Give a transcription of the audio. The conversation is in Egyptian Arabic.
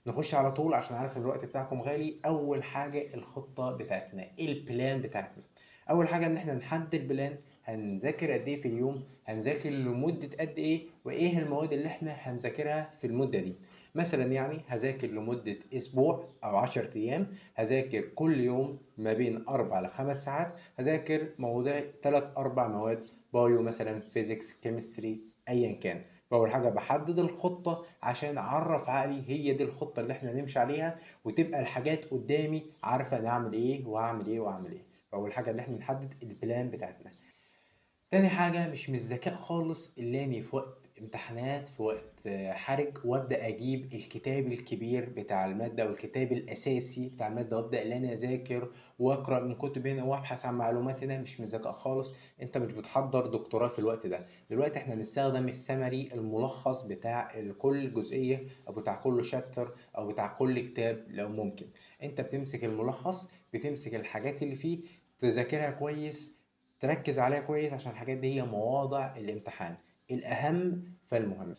نخش على طول عشان عارف الوقت بتاعكم غالي. اول حاجة الخطة بتاعتنا، ال plan بتاعتنا. اول حاجة ان احنا نحدد plan، هنذاكر قد ايه في اليوم، هنذاكر لمدة قد ايه، وايه المواد اللي احنا هنذاكرها في المدة دي. مثلا هذاكر لمدة اسبوع او 10 ايام، هذاكر كل يوم ما بين 4 ل5 ساعات، هذاكر مواضيع 3-4 مواد، bio مثلا، physics، chemistry، ايا كان. فاول حاجة بحدد الخطة عشان اعرف عقلي هي دي الخطة اللي احنا نمشي عليها، وتبقى الحاجات قدامي عارفه انا هعمل ايه وهعمل ايه وهعمل ايه. فاول حاجة ان احنا نحدد ال plan بتاعتنا. تاني حاجة مش من الذكاء خالص اللي اني في وقت امتحانات، في وقت حرج، وابدا اجيب الكتاب الكبير بتاع المادة او الكتاب الاساسي بتاع المادة وابدا ان انا اذاكر واقرا من كتب هنا وابحث عن معلومات هنا. مش من الذكاء خالص، انت مش بتحضر دكتوراه في الوقت ده. دلوقتي احنا بنستخدم السمري، الملخص بتاع كل جزئية او بتاع كل شابتر او بتاع كل كتاب لو ممكن. انت بتمسك الملخص، بتمسك الحاجات اللي فيه، تذاكرها كويس، تركز عليها كويس، عشان الحاجات دي هي مواضع الامتحان، الأهم فالمهم.